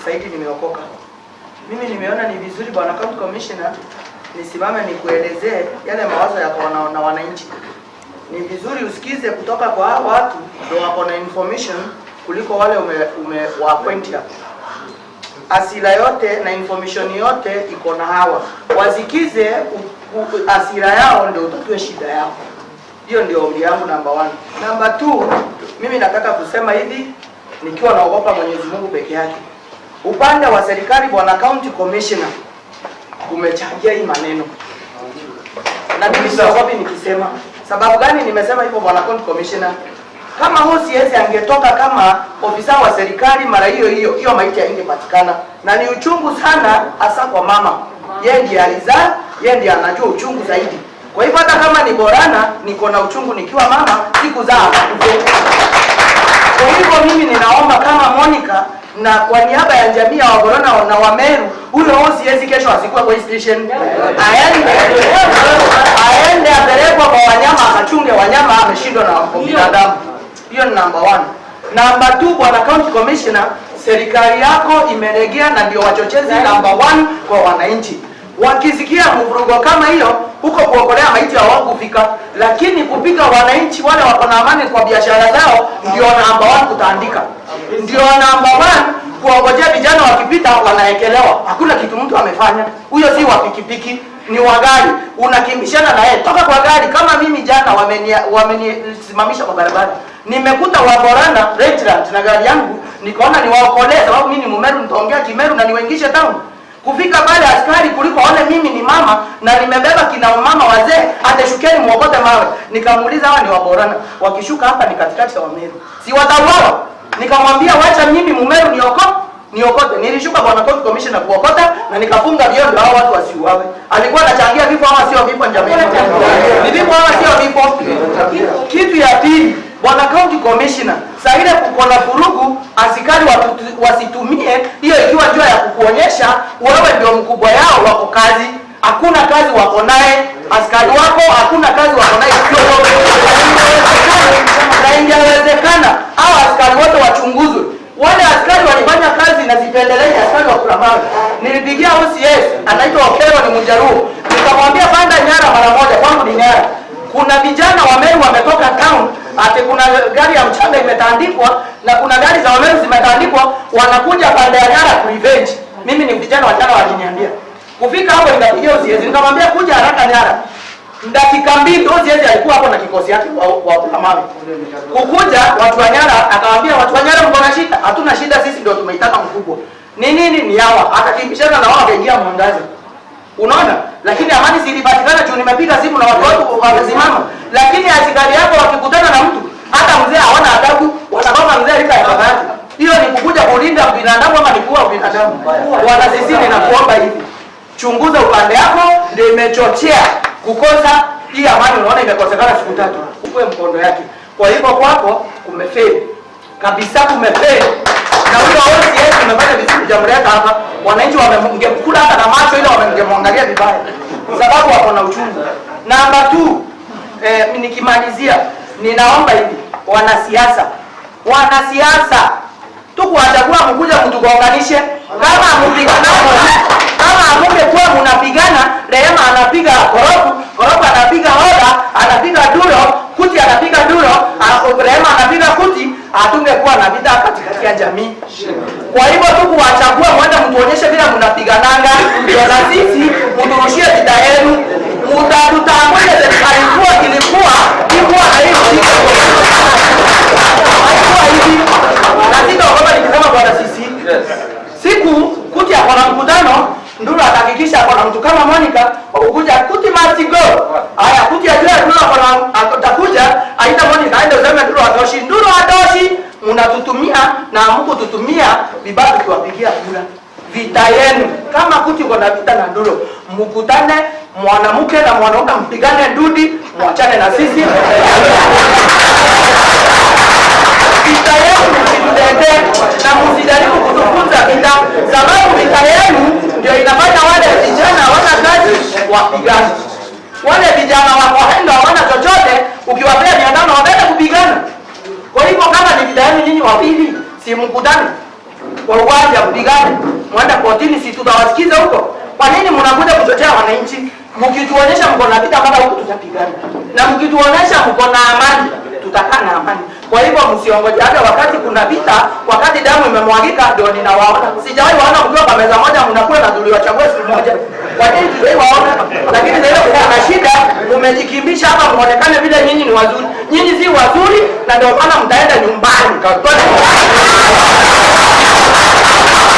Saidi nimeokoka. Mimi nimeona ni vizuri, Bwana County Commissioner, nisimame nikuelezee yale mawazo yako na wananchi. Ni vizuri usikize kutoka kwa hao watu, ndio wako na information kuliko wale ume wa appoint hapa. Asira yote na information yote iko na hawa, wasikize asira yao ndio utatue shida yao. Hiyo ndio ombi yangu namba 1. Namba 2, mimi nataka kusema hivi nikiwa naogopa Mwenyezi Mungu peke yake. Upande wa serikali, Bwana County Commissioner, umechangia hii maneno na mimi siogopi nikisema. Sababu gani nimesema hivyo, Bwana County Commissioner? Kama OCS angetoka kama ofisa wa serikali mara hiyo hiyo, hiyo maiti haingepatikana, na ni uchungu sana, hasa kwa mama. Yeye ndiye alizaa, yeye ndiye anajua uchungu zaidi. Kwa hivyo hata kama ni Borana, niko na uchungu nikiwa mama, sikuzaa akufe. Kwa hivyo mimi ninaomba kama Monica na kwa niaba ya jamii ya Waborana na Wameru, huyo OCS kesho asikuwe kwa station, aende apelekwe kwa wanyama akachunge wanyama, ameshindwa na binadamu. Hiyo ni number 1. Number 2, Bwana County Commissioner, serikali yako imelegea na ndio wachochezi number 1 kwa wananchi. Wakisikia mvurugo kama hiyo huko, kuokolea maiti hawakufika, lakini kupiga wananchi wale wako na amani kwa biashara zao ndio number 1 kutaandika, ndio number 1 kuongojea vijana wakipita wanaekelewa. Hakuna kitu mtu amefanya. Huyo si wa pikipiki, ni wa gari, unakimbishana na yeye toka kwa gari. Kama mimi jana wamenisimamisha kwa barabara, nimekuta Waborana restaurant na gari yangu, nikaona niwaokolee, sababu mimi ni Mmeru, nitaongea Kimeru na niwaingishe town. Kufika pale askari kuliko aone mimi ni mama na nimebeba kina mama wazee, atashukeni muokote mawe. Nikamuuliza, hawa ni Waborana, wakishuka hapa ni katikati ya Wameru, si watauawa? Nikamwambia wacha mimi Mumeru niokote. Nilishuka, Bwana County Commissioner, kuokota na nikafunga vioo ndio hao watu wasiuawe. Alikuwa anachangia vifo ama sio vifo jamii? Ni vifo ama sio vifo? Kitu ya pili, Bwana County Commissioner, saa ile kuko na furugu, askari wasitumie hiyo ikiwa njia ya kukuonyesha wewe ndio mkubwa yao, wako kazi. Hakuna kazi wako naye, askari wako hakuna kazi wako naye. Na ingewezekana hao askari wote wachunguzwe. Wale askari walifanya kazi na sipendelei askari wa Kuramawe. Nilipigia OCS, anaitwa Okero, ni Mjaruo. Nikamwambia panda Nyara mara moja, kwangu ni Nyara. Kuna vijana wa Meru wametoka town, ati kuna gari ya mchanga imetandikwa na kuna gari za Wameru zimetandikwa, wanakuja pande ya Nyara ku revenge. Mimi ni vijana wa Nyara waliniambia. Kufika hapo nikapigia OCS, nikamwambia kuja haraka Nyara. Dakika 2 OCS alikuwa hapo na kikosi yake wa Kuramawe. Kukuja watu wa Nyara, akawaambia watu wa Nyara, mko na shida? Hatuna shida, sisi ndio tumeitaka mkubwa. Ni nini? Ni hawa. Akakimbishana na wao akaingia mwangaza. Unaona? Lakini amani si ilipatikana juu nimepiga simu na watu watu wamesimama. Lakini askari yako wakikutana na mtu, hata mzee hawana adabu, wanababa mzee alika ya baba yake. Hiyo ni kukuja kulinda binadamu ama ni kuua binadamu? Bwana sisi ninakuomba hivi. Chunguza upande yako, ndio imechochea kukosa hii amani. Unaona imekosekana siku 3. Ukue mkondo yake. Kwa hivyo kwako kumefeli. Kabisa kumefeli. Na huyo OCS umefanya vizuri hujamleta hapa. Wananchi wamemkula hata na macho ile wamemwangalia vibaya. Sababu wako na uchungu. Namba 2, nikimalizia ninaomba hivi wanasiasa. Wanasiasa tukuwachagua mkuja mtugonganishe. Kama mpigana, kama mungekuwa mnapigana, Rehema anapiga Koroku, Koroku anapiga Oda, anapiga Duro, Kuti anapiga Duro, Rehema anapiga Kuti, hatungekuwa na vita katikati ya jamii. Kwa hivyo tu kuwachagua mwende mtuonyeshe vile mnapigananga, ndio na sisi mturushie vita yenu. Mtatutambua serikali kuwa ilikuwa ikuwa na hiyo haikuwa hivi. Na sitaogopa nikisema bwana sisi. Siku Kuti ako na mkutano, Nduru atahakikisha ako na mtu kama Monica ukuja, Kuti must go. Haya, Kuti ajue Nduru ako na atakuja, aita Monica aende useme Nduru hatoshi. Nduru hatoshi. Mnatutumia na hamkututumia vibaya tukiwapigia kura. Vita yenu kama Kuti uko na vita na Nduru, mkutane mwanamke na mwanaume mpigane ndudi, mwachane na sisi. Vita yenu msituletee na msijaribu kutufunza vita, sababu vita yenu ndio inafanya wale vijana hawana kazi wapigane. Wale vijana wako hendo hawana chochote, ukiwapea 500 wataenda kupigana. Kwa hivyo kama ni vita yenu nyinyi wawili, si mkutane. Kwa kwa uwanja mpigane, mwende kotini, si tutawasikiza huko? Kwa nini mnakuja kuchochea wananchi? Mkituonyesha mko na vita mpaka huko tutapigana, na mkituonyesha mko na amani tutakaa na amani. Kwa hivyo msiongoje hata wakati kuna vita, wakati damu imemwagika ndio ninawaona. Sijawahi waona mkiwa kwa meza moja mnakula na tuliwachagua siku moja. Kwa nini tuliwahi waona? Lakini sasa kuna shida, mmejikimbisha hapa muonekane vile nyinyi ni wazuri. Nyinyi si wazuri na ndio maana mtaenda nyumbani.